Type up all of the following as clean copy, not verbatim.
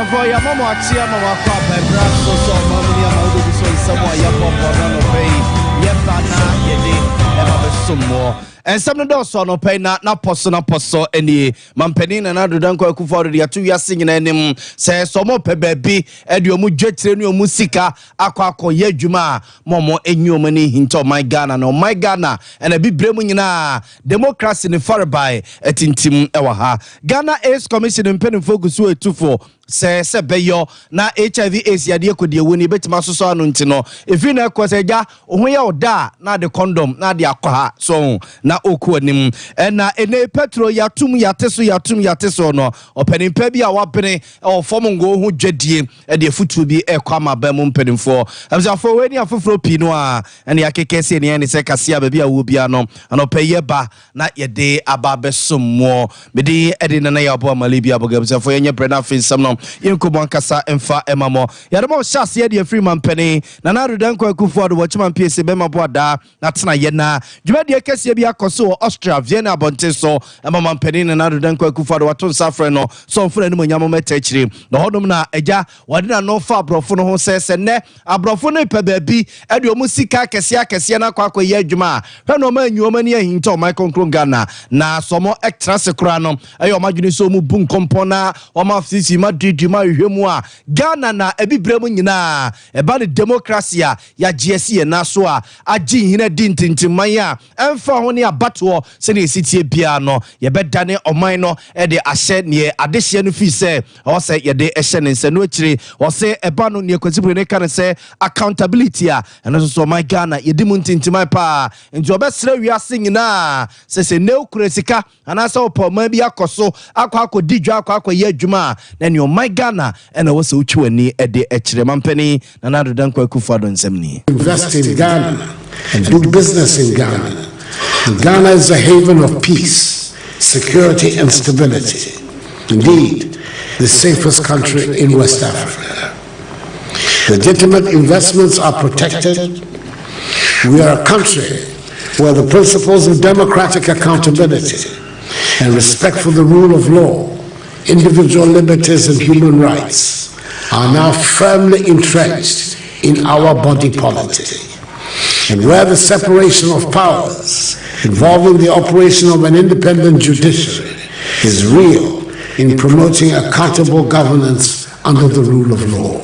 Abusuafoɔ, yɛama mo akye ama mo akɔ aba ɛberɛ aso sɛ ɔma mu ne ama wobɛgu so nsɛm a yɛboaboa no anɔpa yi yɛba na yɛde ɛba bɛsom moɔ. Nsɛm no dɔɔso anɔpa yi na napɔ so napɔ so nie. Mampanin Nana Addo Dankwa Akufo-Addo de ato wiase nyinaa anim sɛ sɛ ɔmo pɛ baabi ɛde ɔmo dwetire ne ɔmo sika akɔ akɔyɛ adwuma a, ma ɔmo enyi ɔmo ani hinta ɔman Ghana, na ɔman Ghana ɛna bibire mu nyinaa democracy ne farebae ɛtintim ɛwɔ ha. Ghana AIDS Commission mpanimfoɔ gu so etufo sɛ bɛyɔ na HIV AIDS yadeɛ kɔdi ewu ni ebɛtumi asosɔ ano, nti no efi na ɛkɔ sɛ gya ohun yɛ ɔda a na ade condom na ade akɔ ha so na okɔ anim. Ɛna ene petrol yatum yate so yatum yate so no, ɔpanimpa bi a wabene ɛwɔ fam ngo ho dwadie ɛde afutuo bi ɛkɔ ama aban mu mpanimfoɔ. Abusuafoɔ, wei ne afoforɔ pii no a ɛne akeka sɛ ɛne ɛne sɛ kaseɛ a baabi a wɔ bia no anɔpɛ yɛ ba na yɛde aba abɛsom moɔ. Mede ɛde nana yɛ ɔbɔ amale bi abɔga. Abusuafoɔ, yɛnyɛ brɛ no afei nsɛm no yɛnkɔmmɔ ankasa mfa ɛma mɔ. Yɛde ma ɔhyɛ aseɛ deɛ afiri mampani Nana Addo Dankwa Akufo Addo wɔkyema mpie bɛma bo adaa na tena yɛ na dwumadie kɛseɛ bi akɔ so wɔ Austria, Vienna abɔnten so, ɛma mampani Nana Addo Dankwa Akufo Addo wato nsa frɛ no sɛ ɔmfo n'anim onyam mɛta akyire. Na hɔnom na agya wɔde n'ano fa aborɔfo no ho sɛ nnɛ aborɔfo no pɛ baabi ɛde ɔmo sika akɛseɛ akɛseɛ no akɔ akɔyɛ adwuma a, hwɛ na ɔma anyi ɔma ani ahinta ɔman kronkron Ghana, na sɛ ɔmo ɛtena se koraa no ɛyɛ ɔmo adwene sɛ ɔmo bu nkɔmpɔn na ɔmo afisisi ma duadua mu ahwehwɛ mu a, Ghana na ebibire mu nyinaa ɛba ne democracy a yɛagye asi yɛn nan so a agye nhina di ntintimman a ɛmfa ho ne abatoɔ sɛnea ɛsi tie biara no, yɛbɛdane ɔman no ɛde ahyɛ neɛ adehyeɛ no fii sɛ ɛwɔ sɛ yɛde ɛhyɛ ne nsa no akyire. Ɔsɛ ɛba no neɛ Kwasi ne ka no sɛ accountability a, ɛno nso so ɔman Ghana yɛdi mu ntintiman paa, nti ɔbɛsrɛ wiase nyinaa sɛ nnɛ wokura sika anaasɛ wopɛ ɔman bi akɔ so akɔ akɔdi dwa akɔ akɔyɛ adwuma a, na nea ɔman Ghana ɛna ɛwɔ sɛ wotwi w'ani ɛde ɛkyerɛ. Mampani Nana Addo Dankwa Akufo Addo nsɛm nie. Invest in Ghana and do business in Ghana. And Ghana is a haven of peace, security, and stability. Indeed, the safest country in West Africa. Legitimate investments are protected. We are a country where the principles of democratic accountability and respect for the rule of law, individual liberties, and human rights are now firmly entrenched in our body politic, and where the separation of powers involving the operation of an independent judiciary is real in promoting accountable governance under the rule of law.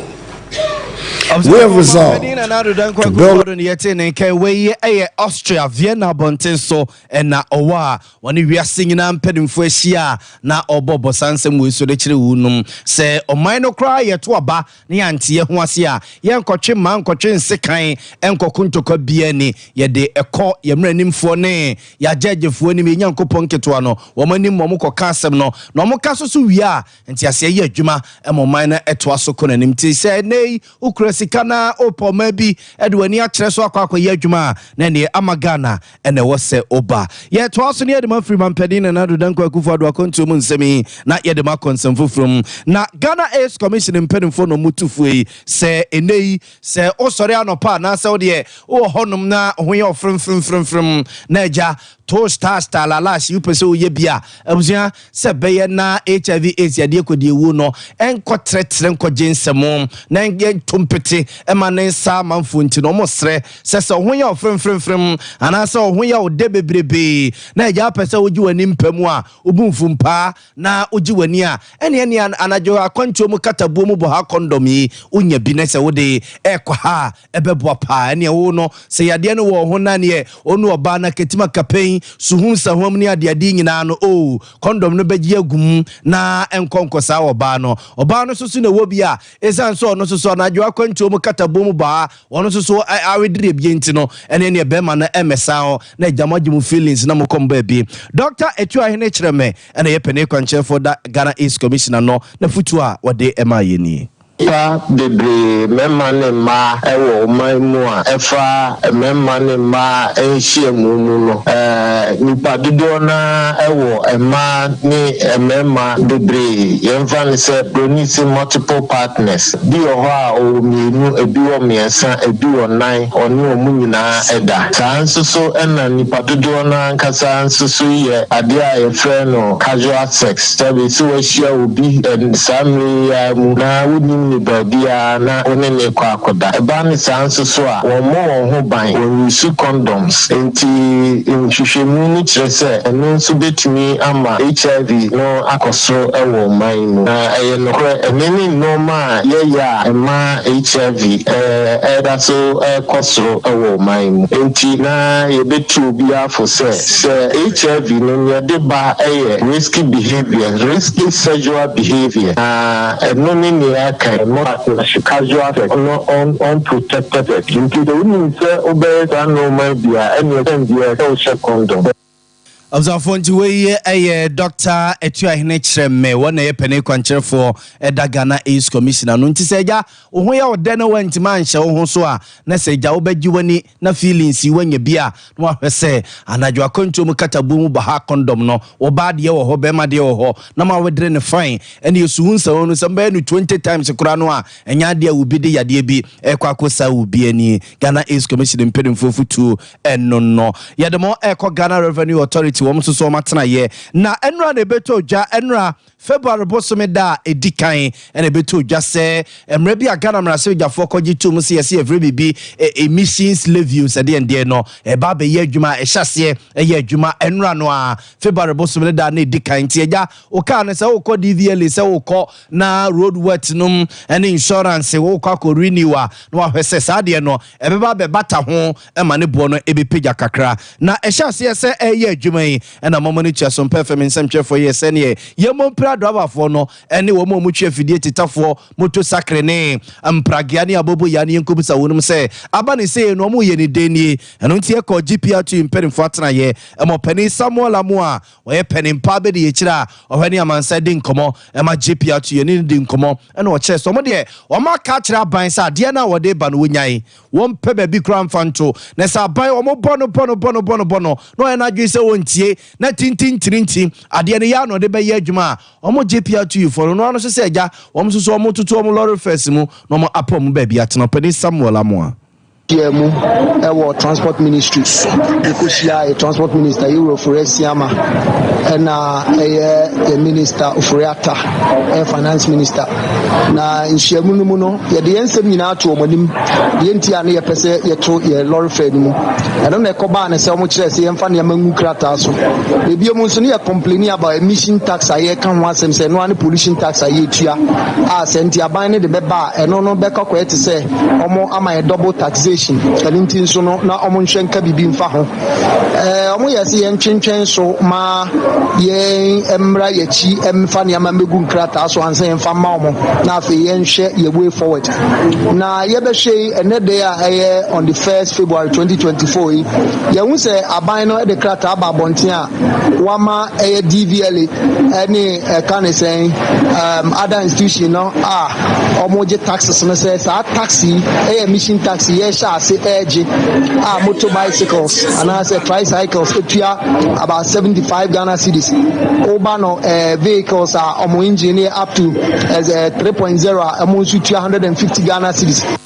We have resolved to build ne yɛte ne nka wei ɛyɛ Austria, Vienna abɔnten so ɛna ɔwɔ a wɔne wiase nyinaa mpanimfoɔ ahyia a na ɔbɔ bɔsa nsɛm wei so de kyerɛ wo nom sɛ ɔman no koraa yɛto aba ne yɛanteɛ ho ase a, yɛnkɔtwe mmaa nkɔtwe nsekan ɛnkɔko ntɔkwa bia ni. Yɛde ɛkɔ yɛmmerɛ animfoɔ ne yɛagyagyefoɔ anim, yɛnyankopɔn nketewa no wɔn anim, wɔn kɔka asɛm no na wɔn ka so so wie a, nteaseɛ yɛ adwuma ɛma ɔman no ɛtoa so kɔ n'anim. Nti sɛ ɛnɛ yi wokura sika na wopɛ ɔman bi ɛde w'ani akyerɛ so akɔ akɔyɛ adwuma a, na neɛ ama Ghana ɛna ɛwɔ sɛ woba. Yɛtoa so ne yɛde ma firi mampanin Nana Addo Dankwa Akufo Addo akɔntuo mu nsɛm yi na yɛde ma akɔ nsɛm foforɔ mu. Na Ghana AIDS Commission mpanimfoɔ na ɔmo tufoɔ yi sɛ ɛnɛ yi sɛ wosɔre anɔpa anaasɛ wodeɛ wowɔ hɔnom na ho yɛ ɔfremfremfremfrem na agya to star star lalash wopɛ sɛ woyɛ bi a, abusua, sɛ bɛyɛ na HIV AIDS yadeɛ kɔdi ewu no ɛnkɔ trɛtrɛ nkɔgye nsɛm na yɛnto mpete ɛma ne nsa amanfoɔ, nti na ɔmo srɛ sɛ ɔho yɛ ɔfremfremfrem anaasɛ ɔho yɛ ɔdɛ bebrebee na agya apɛ sɛ wogye w'ani mpa mu a wobu mfumpaa na wogye w'ani a, ɛne anadwo akwantuo mu katabuo mu bɔ ha condom yi wonya bi na sɛ wode ɛkɔ ha a, ɛbɛboa paa. Ɛneɛ wo no sɛ yadeɛ no wɔ ho na neɛ ɔne ɔbaa na ketima kapɛn suhu nsahoam ne adeade nyinaa no o, condom no bɛgye agu mu na ɛnkɔ nkɔ saa ɔbaa no. Ɔbaa no nso so na ɛwɔ bi a, ɛsiane sɛ ɔno nso so anadwo akwantuo mu katabuo mu baa ɔno nso so awedere ebie nti no, ɛne neɛ bɛrima no ɛmɛsa hɔ na agya mo agye mo feelings na mokɔm baabi. Dr. Etuahene kyerɛ me ɛna yɛ panin kwankyerɛfoɔ da Ghana AIDS Commissioner no na futuo a wɔde ɛma yɛ nie. Nnipa bebree, mmarima ne mmaa, wɔ ɔman mu a ɛfa mmarima ne mmaa nhyiamu mu no, nnipa dodoɔ no ara wɔ mmaa ne mmarima bebree. Yɛmfa no sɛ buroni se multiple partners. Bi wɔ hɔ a ɔwɔ mmienu, ebi wɔ mmiɛnsa, ebi wɔ nnan, ɔne wɔn nyinaa da. Saa nso so na nnipa dodoɔ no ara ankasa nso so yɛ adeɛ a yɛfrɛ no casual sex. Sɛbe sɛ woahyia obi saa mmerɛ yi ara mu na wonnim no baabiara na wo ne no rekɔ akɔda. Ɛba no saa nso so a, wɔmmɔ wɔn ho ban, wɔnnyusu condoms. Enti nhwehwɛmu no kyerɛ sɛ ɛno nso bɛtumi ama HIV no akɔ soro wɔ ɔman yi mu. Na ɛyɛ nokorɛ, ɛno ne nnoɔma a yɛyɛ a ɛma HIV da so kɔ soro wɔ ɔman yi mu. Enti na yɛbɛtu obiara fo sɛ, sɛ HIV no nea ɛde ba yɛ risky behaviour, risky sexual behaviour, na ɛno ne nea aka yi, not partnership, casual sex, no unprotected sex. Nti sɛ wonim sɛ wobɛyɛ saa nnoɔma yi bi a, ɛneɛ sɛn biara ɛsɛ sɛ wohyɛ condom. Abusuafoɔ nti wei yɛ Dɔkta Atuahene Kyerɛmɛ, wɔn na ɛyɛ panin kwankyerɛfoɔ ɛda Ghana AIDS Commission ano. Nti sɛ agya wo ho yɛ wo dɛ na woantumi anhyɛ wo ho so a, na sɛ agya wobɛgye w'ani na feelings yi woanya bi a, na wahwɛ sɛ anadwo akwantuo mu katabuo mu baha condom no, ɔbaa deɛ wɔ hɔ, bɛrima deɛ wɔ hɔ, na ma wedere no fine. Ɛne ɛsu ho nsɛm no sɛ mobɛyɛ no 20 times koraa no a, ɛnyɛ adeɛ a obi de yadeɛ bi ɛkɔ akɔsa obi ani. Ghana AIDS Commission mpanimfoɔ fotuo ɛno no. Yɛde mo ɛkɔ Ghana Revenue Authority, wɔn nso so wɔn atenaeɛ. Na ɛnora na ɛbɛtɔ dwa, ɛnora February bosome da a ɛdi kan ɛna ɛbɛtɔ dwa sɛ mmerɛ bi a Ghana mmarahyɛbadwafoɔ kɔgye tom sɛ yɛsɛ yɛfrɛ biribi emissions levy sɛdeɛ ndeɛ no ɛba abɛyɛ adwuma a ɛhyɛ aseɛ ɛyɛ adwuma ɛnora no a February bosome no da na ɛdi kan. Nti agya wo kaa no sɛ wokɔ DVLA, sɛ wokɔ na road worth nom ɛne insurance, wokɔ akɔ renew a, na wahwɛ sɛ saa deɛ no ɛbɛba abɛbata ho ɛma ne boɔ no ɛbɛpagya kakra. Na ɛhyɛ aseɛ sɛ ɛyɛ adwuma yi ɛna mɔmɔ no tua so mpɛ fam nsɛmtwerɛfoɔ yɛ sɛneɛ yɛmmɔ mpira driverfoɔ no ɛne wɔn a wɔtwi afidie tetafoɔ, moto sakre ne mpragea ne aboboyaa ne yɛnkɔbisa wɔnom sɛ aba ne sɛ no ɔmo yɛ ne den nie. Ɛno nti yɛkɔ GPRTU mpanimfoɔ atenaeɛ ɛmɔ panin Samuel Amo a ɔyɛ panin pa bɛdi akyire a ɔhwɛ ne amansa di nkɔmmɔ ɛma GPRTU, yɛne no di nkɔmmɔ ɛna ɔkyerɛ sɛ ɔmo deɛ ɔmo aka akyerɛ aban sɛ adeɛ no a wɔde ba no wɔnyae, wɔmpɛ baabi koraa mfa nto, na sɛ aban wɔn bɔ no bɔ no bɔ no bɔ no bɔ no na ɔyɛ n'adwene sɛ wɔntie na tintintirinti adeɛ no yɛ ano de bɛyɛ adwuma a, wɔn GPRTU foɔ no no ano so sɛ agya wɔn nso so wɔn toto wɔn lorry fares mu na wɔn apɛ wɔn baabi atena. Ɔpanin Samuel Amoa. Hyia mu ɛwɔ Transport Ministry, yɛkɔhyia yɛ Transport Minister yɛwura Ofori Asiama, ɛna ɛyɛ yɛ Minister Ofori Ata, ɛyɛ Finance Minister. Na nhyiamu no mu no, yɛde yɛn nsɛm nyinaa to wɔn anim deɛ nti a ne yɛpɛ sɛ yɛto yɛ lorry fare no mu. Ɛno na ɛkɔbaa ne sɛ wɔn kyerɛ sɛ yɛmfa nneɛma ngu krataa so. Ebien mu nso ne yɛ complain about emission tax a yɛka ho asɛm sɛ ɛno ara ne pollution tax a yɛtua a, sɛ nti aban no de bɛba a, ɛno no bɛkɔ akɔyɛ te sɛ wɔn ama yɛ double taxation. Ɛno nti nso no na wɔn nhwɛ nka biribi mfa ho. Wɔn yɛ sɛ yɛn twentwɛn so ma yɛn mmra yɛkyi mfa nneɛma mbɛgu nkrataa so ansa yɛmfa mma wɔn, na afei yɛnhwɛ yɛ way forward. Na yɛbɛhwɛ yi ɛnɛ de a ɛyɛ on the 1st February 2024 yi, yɛhu sɛ aban no de krataa aba abɔnten a wama ɛyɛ DVLA ɛne ɛka ne sɛn other institution no a wɔn gye taxes no sɛ saa tax yi ɛyɛ emission tax yi yɛhyɛ ase ɛregye a, motor bicycles anaasɛ tricycles etua about 75 Ghana cedis. Woba no vehicles a wɔn engine yɛ up to 3.0 a, wɔn nso tua 150 Ghana cedis.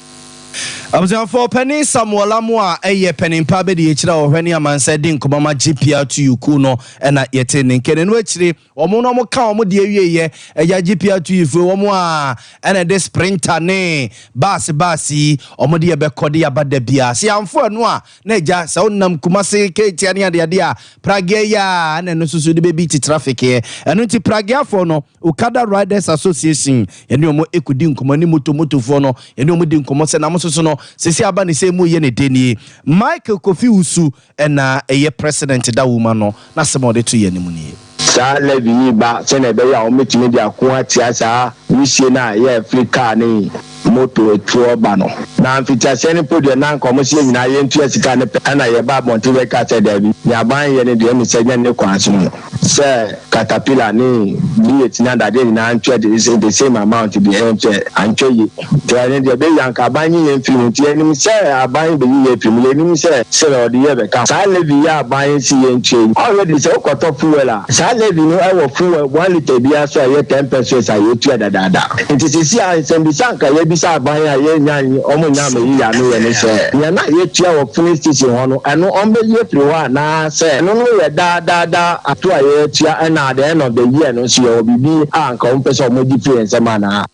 Abusuafoɔ, panin Samuel Amo a ɛyɛ panin pa bɛdi akyire a ɔhwɛ ne amansa di nkɔmmɔ ma GPRTU kuo no ɛna yɛte ne nkɛne no akyire. Wɔn no wɔn ka wɔn deɛ wieɛ ɛgya GPRTU foɔ wɔn a ɛna ɛde Sprinter ne baase baase yi wɔn de yɛbɛkɔ de yaba da bia sɛ yɛamfo ɛno a, na agya sɛ wonam Kumase Keetia ne adeade a pragea yi a ɛna ɛno nso so de bɛbi ti traffic yɛ. Ɛno nti prageafoɔ no, Okada Riders Association, yɛne wɔn ekodi nkɔmmɔ ne moto motofoɔ no, yɛne wɔn di nkɔmmɔ sɛ nam soso no sisi aba ne sɛ mu yɛ ne den nie. Michael Kofi Wusu ɛna ɛyɛ president da wuma no na asɛm a ɔde to yɛn anim nie. Saa levy yi ba sɛnea ɛbɛyɛ a wɔbɛtumi de ako atia saa wisie no a ɛyɛ afiri kaa ne moto etuo ba no. Na mfitiaseɛ no po deɛ, na anka wɔn sɛ yɛn nyinaa yɛntua sika no pɛ, ɛna yɛba abɔnten bɛka sɛ daabi, nea aban yɛ no deɛ, ɛne sɛ nyɛ ne kwan so no. Sɛ caterpillar ne V8 ne adadeɛ nyinaa ntwɛ de the same amount deɛ ɛntwɛ antwɛ yie. Nti ɛno deɛ ɛbɛyɛ anka aban nyi yɛn mfiri mu. Nti yɛnim sɛ aban bɛyi yɛn afiri mu. Yɛnim sɛ sɛdeɛ ɔde yɛ bɛka saa levy yi a aban si yɛn ntua yi. Already sɛ wokɔtɔ fuel a, saa levy no wɔ fuel 1 litre biara so a ɛyɛ 10 pesewas a yɛtua dadaada. Nti seesei a nsɛmbisa anka yɛbisa aban a yɛnnya ɔmo nya amɛyi yɛ ano yɛ ne sɛ nea na yɛtua wɔ filling station hɔ no, ɛno ɔmbɛyi afiri hɔ anaasɛ ɛno no yɛ daadaadaa ato a yɛtua, ɛna at the end of the year no nso yɛwɔ biribi a anka ɔmo pɛ sɛ ɔmo gye firi yɛn nsam anaa.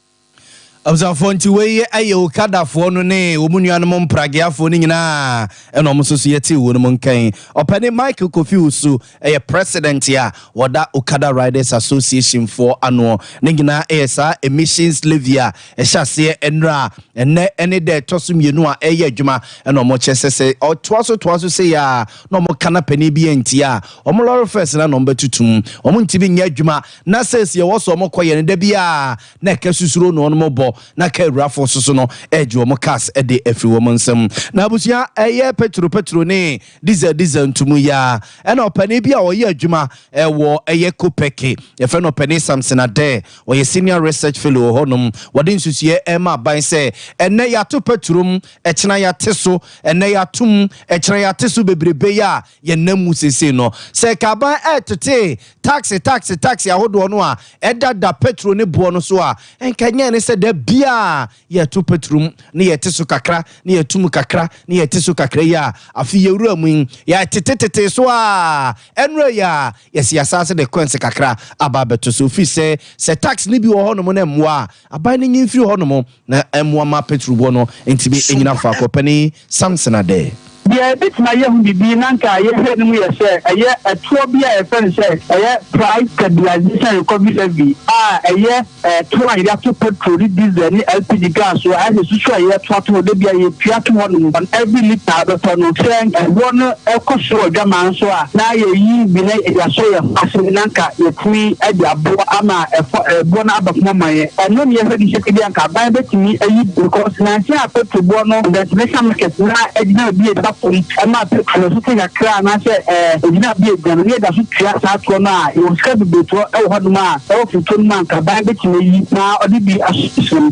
Abusuafoɔ, nti wei yɛ okadafoɔ no ne wɔn nuanom mprageafoɔ no nyinaa ɛna wɔn nso so yɛte wɔn mu nkan. Ɔpɛni Michael Kofi Wusu ɛyɛ president a wɔda Okada Riders Association foɔ ano. Ne nyinaa ɛyɛ saa emissions levy a ɛhyɛ aseɛ nnura ɛnɛ ɛne dɛ ɛtɔ so mmienu a ɛyɛ adwuma, ɛna wɔn kyerɛ sɛ ɔtoa so toa so sɛ yɛ a na wɔn kana panin bi nti a wɔn lɔre fares na wɔn bɛtutum wɔn ntumi nyɛ adwuma na sɛ esi ɛwɔ so wɔn kɔ yɛ no da bi a na ɛka susuro na wɔn bɔ na ka awurafoɔ soso no ɛgye wɔn cars ɛde afiri wɔn nsam. Na abusua, ɛyɛ petrol petrol ne diesel diesel ntumu ya, ɛna ɔpanin bi a ɔyɛ adwuma ɛwɔ ɛyɛ COPEC, yɛfrɛ no ɔpanin Samson Adɛ, ɔyɛ senior research fellow wɔ hɔnom. Wɔde nsusuɛ ɛma aban sɛ ɛnɛ yɛato petrol mu, ɛkyena yɛate so, ɛnɛ yɛato mu, ɛkyena yɛate so bebrebe yi a yɛnam mu seesei no, sɛ kaban ɛɛtete tax tax tax ahodoɔ no a ɛdada petrol ne boɔ no so a, ɛnka nyɛ ne sɛ da bia yɛto petrol mu ne yɛte so kakra ne yɛto mu kakra ne yɛte so kakra yi a, afe yɛwura mu yi yɛtetetete so a, ɛnura yi a yɛsi asase de coins kakra aba abɛto so, fi sɛ tax ne bi wɔ hɔnom na mmoa a aban no nyi mfiri hɔnom na mmoa ma petrol boɔ no ntumi nyina faako. Panin Samson Adɛ. Deɛ ebitumi ayɛ ho bibi na nka yɛhwɛ no mu yɛ sɛ ɛyɛ ɛtoɔ bi a yɛfrɛ no sɛ ɛyɛ Price Stabilization Recovery Levy a ɛyɛ ɛtoɔ a yɛde ato petrol ne diesel ne LPG gas so, ayɛ sɛ susu a yɛto ato hɔ de bi a yɛtua to hɔ nom on every litre a bɛtɔ no, sɛ ɛboɔ no ɛkɔ soro wɔ dwaman nso a, na yɛyi bi na yɛde asɔ yɛn ho ase na nka yɛtumi de aboa ama ɛfɔ ɛboɔ no aba fam ama yɛn. Ɛno ne yɛhwɛ de hyɛ bi a nka aban bɛtumi ayi, because nansi a petrol boɔ no, the international market na ɛgyina bi ɛda fam ɛma petrol no so te kakra anaasɛ ɛgyina bi ɛgyina no, ne yɛda so tua saa toɔ no a, yɛwɔ sika bebree toɔ ɛwɔ hɔnom a ɛwɔ foto no mu a nka aban bɛtumi ayi na ɔde bi ahyɛ mu.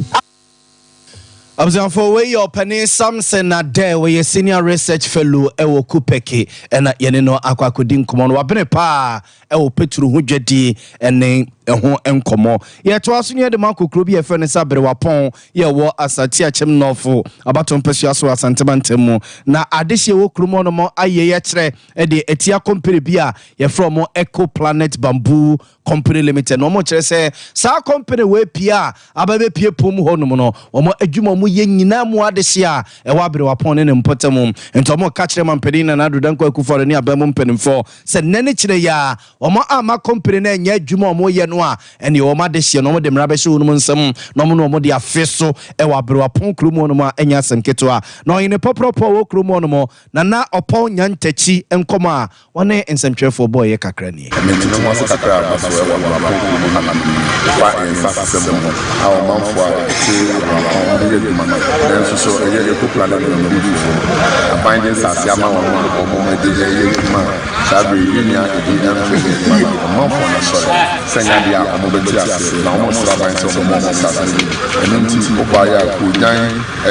Abusuafo, wei yɛ ɔpanin Samson Adɛ, wɔyɛ senior research fellow ɛwɔ COPEC, ɛna yɛne no akɔ akɔdi nkɔmmɔ no. Wabene paa ɛwɔ petrol ho dwadie ɛne ɛho nkɔmmɔ. Yɛtoa so ne yɛde ma akɔkuro bi yɛfrɛ no sɛ Aberewapɔn, yɛwɔ Asante Akyem Nɔfo abato mpasua so Asantema ntam mu, na adehyeɛ wɔ kurom hɔnom ayɛ yɛkyerɛ ɛde atia company bi a yɛfrɛ mo Eco Planet Bamboo Company Limited, na wɔn kyerɛ sɛ saa company wɔ apue a aba bɛpie pom hɔnom no, wɔn adwuma wɔn yɛ nyinaa mu adehye a ɛwɔ Aberewapɔn ne ne mpɔtam. Nti wɔn ka kyerɛ mampanin Nana Addo Dankwa Akufo-Addo ne aban mu mpanimfoɔ sɛ nnɛ ne kyerɛ yi a wɔn ama company no ɛnyɛ adwuma a wɔn yɛ no a, ɛne wɔn adehyeɛ no wɔn de mmara bɛhyɛ wɔn mu nsam na wɔn no wɔn de afe so ɛwɔ Aberewapɔn kurom hɔnom a ɛnyɛ asɛm ketewa. Na ɔhene pɔpɔrɔpɔ wɔ kurom hɔnom, Nana Ɔpɔn Nyantakyi, nkɔmɔ a wɔne nsɛmtwerɛfoɔ bɔɔyɛ kakra nie. Mente me ho ase kakra a aba so wɔ Abrapɔn kurom ha fa yɛn nsasesɛm ho a ɔmanfoɔ a ɛte Abrapɔn yɛ adwuma, nanso so ɛyɛ Eco Planet Bambufoɔ aban de nsase ama wɔn a wɔn de ɛyɛ adwuma a, saa bere yi yɛnnya ebi mfiri adwuma no. Ɔmanfoɔ no asɔre sɛ nyɛ adeɛ a wɔbɛte aseɛ na wɔn aban sɛ wɔn wɔn nsase no bi. Ɛno nti wobaeɛ a kurodan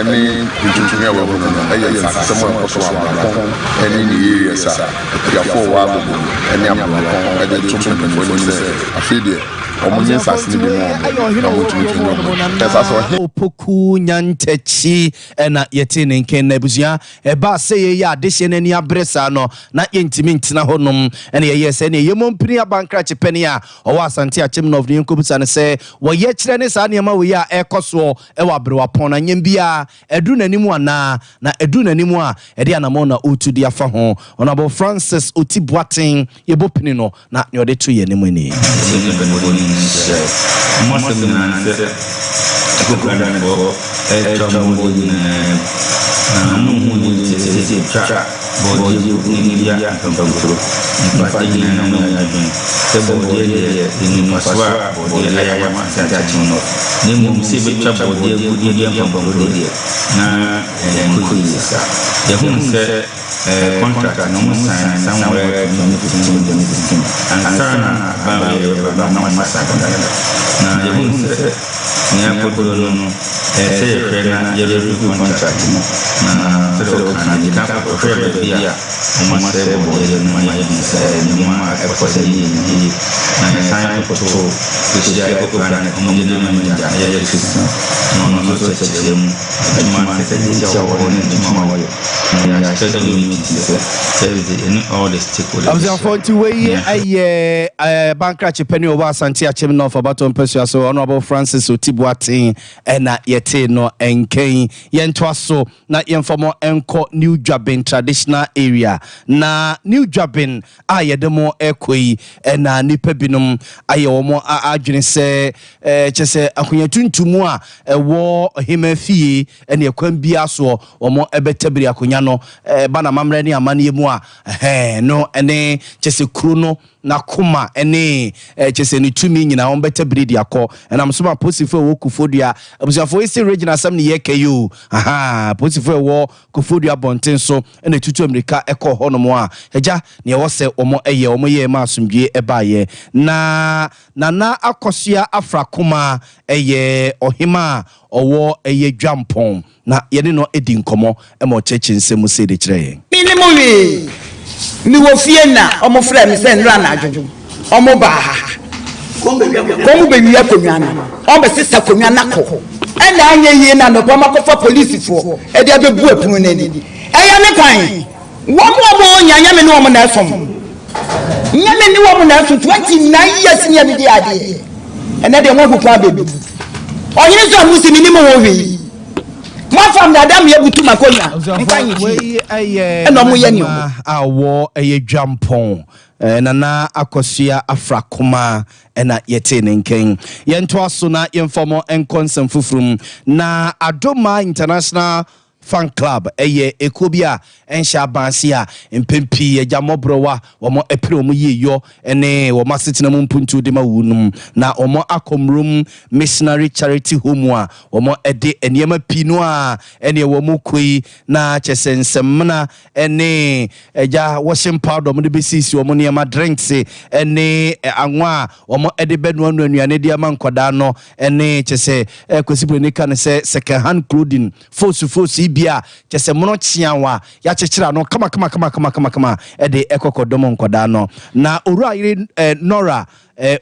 ne ntuntuni a wɔahu no ɛyɛ nsasesɛm a ɛkɔ so wɔ Abrapɔn ne ne areas a akuafoɔ wɔ Agogo ne Abrapɔn de to mpanimfoɔ anim sɛ afei deɛ wɔn nye nsase no bi mu wɔn na wɔntumi mfi nyɛ wɔn ɛsa sɛ ɔhe. Opoku Nyantakyi ɛna yɛte ne nkɛn. Na abusua, ɛbaa sɛ yɛyɛ adehyeɛ no ani abere saa no na yɛntumi ntena hɔnom, ɛna yɛyɛ sɛ ne yɛmmɔ mpini abankrakye pɛne a ɔwɔ Asante Akyem North ne yɛnkɔbisa no sɛ wɔyɛ kyerɛ ne saa nneɛma wei a ɛrekɔ soɔ ɛwɔ Aberewapɔn no anyɛm biara ɛduru n'anim anaa, na ɛduru n'anim a, ɛde anammɔn na ɔretu de afa ho. Ɔnabɔ Francis Oti Boaten, yɛbɔ pini no na nea ɔde to yɛn anim ni. Mo asɛm nyinaa sɛ Eco-Planetfoɔ ɛretwa mo bɔ nyinaa na mo hu ne nti sɛ twa bɔɔdeɛ gu ne dua mpampuro nipa nyinaa na mo yɛ adwene sɛ bɔɔdeɛ deɛ ɛni mfasoɔ a bɔɔdeɛ ayɛ ama Asante Akyem North, na mmom sɛ yɛbɛtwa bɔɔdeɛ gu ne dua mpampuro deɛ na ɛnkɔ yie saa. Yɛhunu sɛ contract no mo sign somewhere 2015, 2016 ansa na Na wei yɛ ba na wɔn asa dada. Na yɛhunu sɛ nea akɔduro no, ɛyɛ sɛ yɛhwɛ na yɛreview contract no. Na sɛdeɛ wɔka no, yɛdi kan kɔhwɛ baabi a wɔn asɛe bɔdeɛ no ma yɛhu sɛ nneɛma a ɛkɔ sɛ yie yie. Na yɛsan kɔtoo kɔhyia Eco-Planet, wɔn general manager a ɛyɛ Christian, na ɔno nso kyerɛkyerɛ mu adwuma no sɛ deɛ nti a wɔwɔ hɔ ne adwuma a wɔyɛ. Na yɛaschedule meeting sɛ Thursday yɛne all the stakeholders Abusuafoɔ, bɛhyia nti wei na yɛahwɛ. Yɛ bankrakye panin a ɔwɔ Asante Akyem North abatoɔ mpasua so, Honourable Francis Oti Boateng, ɛna yɛtee no nkɛn. Yɛntoa so na yɛmfa mo nkɔ New Dwabin Traditional Area. Na New Dwabin a yɛde mo rekɔ yi, ɛna nnipa binom ayɛ wɔn adwene sɛ kyɛ sɛ akonnwa tuntum a ɛwɔ ɔhemmaa fie ɛne ɛkwan biara soɔ wɔn bɛtabiri akonnwa no ɛba n'amammerɛ ne amanneɛ mu a ɛhɛn no ɛne kyɛ sɛ kuro no n'akoma ne kyɛ sɛ ne tumi nyinaa wɔn bɛtabiri de akɔ. Ɛnam so ma apolisifoɔ a ɛwɔ Koforidua, abusuafoɔ yi se region asɛm ne yɛka yi o, ahaa, apolisifoɔ a ɛwɔ Koforidua abɔnten so na ɛtutu mmirika kɔɔ hɔnom a agya nea ɛwɔ sɛ wɔn yɛ wɔn yɛɛ ma asomdwie baeɛ. Na Nana Akosua Afrakoma yɛ ɔhema a ɔwɔ ɛyɛ Dwampɔn na yɛne no di nkɔmmɔ ma ɔkyerɛkyerɛ nsɛm mu sei de kyerɛ yɛn. Me ne mo wee. Me wɔ fie na ɔmo frɛɛ me sɛ nnora anadwo ɔmo baa ha. Kɔ ɔmo bɛ wia konwa no. Ɔmo bɛ sesa konwa no akɔ. Ɛna anyɛ yie na anɔpa ɔmo akɔfa polisifoɔ ɛde abɛbu ɛpono no ani. Ɛyɛ me kwan. Wɔn a wɔn nya nyɛ me ne wɔn na ɛsom. Nyɛ me ne wɔn na ɛsom. 29 years ni a medi adeɛ. Ɛnɛ deɛ moagu kwan abɛbu. Ɔhene nso a mosi menim ho hwee. Moafa me dada me abutu m'akonnwa. Mfa Abusuafo, nyɛ wei fie. yɛ Ɛna wɔn yɛ nea Nana wɔn. a ɔwɔ ɛyɛ Dwampɔn, Nana Akosua Afrakoma ɛna yɛtee ne nkɛn. Yɛntoa so na yɛmfa mo nkɔ nsɛm foforɔ mu. Na Adoma International Fan Club yɛ ekuo bi a ɛnhyɛ aban ase a mpɛn pii agya mmɔborɔwa wɔn pere wɔn yieyɔ ne wɔn asetena mu mpuntuo de ma wunom. Na wɔn akɔ Mmrom Missionary Charity Home a wɔn de nneɛma pii no a ɛneɛ wɔn kɔ yi na kyɛ sɛ nsɛmmena ne agya washing powder wɔn de bɛsiesie wɔn nneɛma, drinks ne anwa a wɔn de bɛnoanoa nnuane de ama nkwadaa no ne kyɛ sɛ Kwasi Broni ka no sɛ second hand clothing fosu fosu yi bi a kyɛ sɛ mono kyeawa yɛakyekyere ano kama kama kama kama kama kama ɛde ɛkɔkɔ dɔm nkwadaa no. Na owura yere Nora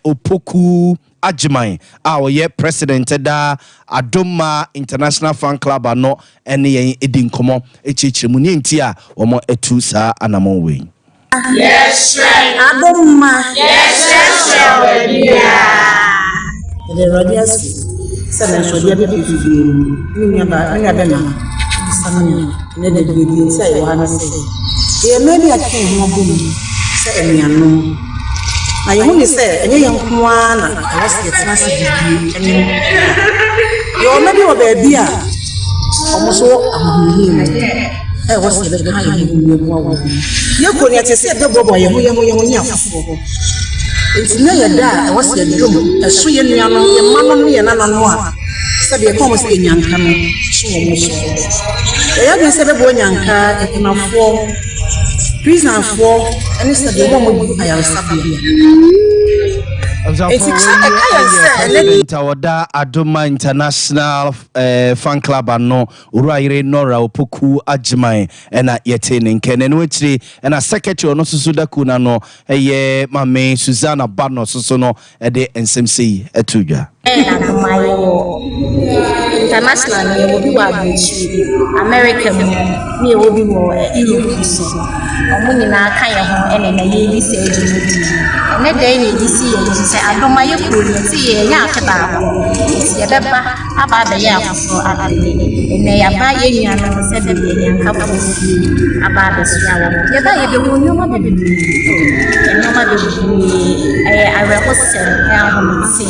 Opoku Agyeman a ɔyɛ president da Adoma International Fan Club ano ɛne yɛn edi nkɔmɔ akyerɛkyerɛ mu ne nti a wɔn atu saa anammɔn wei. Adoma. Yɛde Awurade ase sɛ nanso ɔde abɛpie fidie mu. Me nua baa, me nua bɛma bisa me a ɛnɛ da bi deɛ nti a yɛwɔ ha ne sɛ yɛyɛ mmaa bi a atwe yɛn ho abɔ mu sɛ anuanom. Na yɛhu ne sɛ ɛnyɛ yɛn nko ara na ɛwɔ sɛ yɛtena ase didie ne yɛwɔ mma bi wɔ baabi a wɔn nso wɔ ahohiahia mu a ɛwɔ sɛ yɛbɛka yɛn ho mu yɛboa wɔn. Yɛkɔ no yɛte sɛ yɛbɛboaboa yɛn ho yɛn ho yɛn ho ne afoforɔ. Nti na yɛ da a ɛwɔ sɛ yɛdom ɛso yɛn nuanom, yɛn mmanom ne yɛn nananom a sɛdeɛ yɛka wɔn sɛ anyanka no so wɔn so. Yɛyɛ adwene sɛ yɛbɛboa nyanka, akunafoɔ, prisonfoɔ ne sɛdeɛ wɔn a wɔgu ayaresabea. Nti kyɛ ɛka yɛn sɛ ɛnɛ President a ɔda Adoma International Fan Club ano, Owura yere Nora Opoku Agyeman, ɛna yɛte ne nkɛn. Na ɛno akyire ɛna secretary ɔno nso so da kuo no ano, ɛyɛ Maame Susanna Bano soso no ɛde nsɛm sei ɛto dwa. Adoma yɛwɔ international no, yɛwɔ bi wɔ aburokyire, America mu, ne yɛwɔ bi wɔ Europe so. Ɔmo nyinaa ka yɛn ho ɛna na yɛredi saa dwumadie yi. Ɛnɛ da yi na yɛde si yɛn so sɛ Adoma yɛ kuo no, yɛte yɛnyɛ afe baako nti yɛbɛba aba abɛyɛ afoforɔ adeɛ. Ɛnɛ yɛaba yɛn nuanom sɛbe anyankafoɔ fie aba abɛsra wɔn. Yɛba yɛbɛhu nneɛma bebree, nneɛma bebree. Ɛyɛ awerɛhosɛm, ɛyɛ ahomete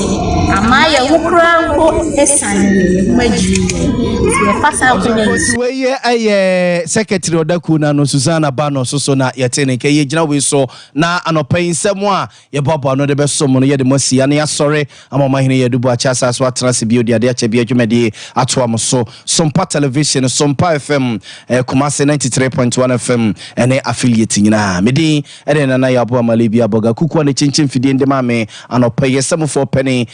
ama yɛn ho koraa mpo esiane yɛn ho adwiri yɛn. Nti yɛfa saa akonnwa yi so. Nti wei yɛ ɛyɛ secretary ɔda kuo no ano, Susanna Bano soso, na yɛte ne nkɛ. Yɛgyina wei so na anɔpa yi nsɛm a yɛboaboa no de bɛso mu no, yɛde mo asi ne asɔre ama ɔmahene yɛde bu akyɛ asa so atena ase bio de ade akyɛ bi adwumadie atoa mo so. Sompa Television, Sompa FM, Kumase 93.1 FM ɛne affiliate nyinaa. Medin ɛde Nana Yɛaboa Male bi abɔga kukuo ne kyenkyen fidie ndema. ma me anɔpa yi. Yɛsɛmofoɔ pɛne.